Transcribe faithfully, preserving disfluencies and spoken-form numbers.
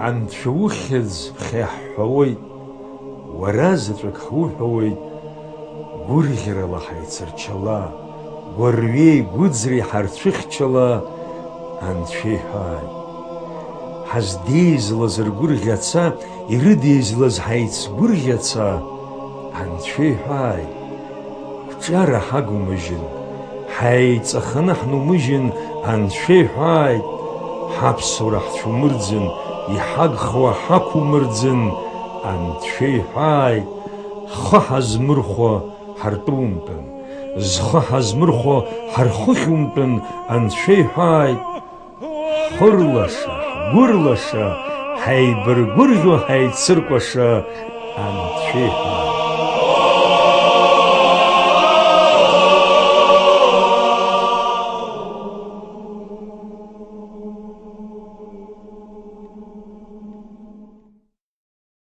Анцәа ухьӡ ԥхьа иаҳҳәауеит, уара заҵәык ҳуҳәауеит, гәырӷьарала ҳаицырчала, гәырҩеи гәыӡреи ҳарцәыхьчала, Анцәа иҳәааит. Ҳаздеизлаз ргәырӷьаца, ирыдеизлаз ҳаицгәырӷьаца, Анцәа иҳәааит. Қәҿиара ҳагумыжьын, ҳаиҵаханы ҳнумыжьын, Анцәа иҳәааит. Ҳаԥсуара ҳцәумырӡын, иҳагхауа ҳақәумырӡын, Анцәа иҳәааит. Ҳхы ҳазмырхәо ҳартәы умтәын, зхы ҳазмырхәо ҳархыхь умтәын, Анцәа иҳәааит. Ҳхырлаша, ҳгәырлаша, ҳаибаргәырӷьо ҳаицыркәаша, Анцәа иҳәааит.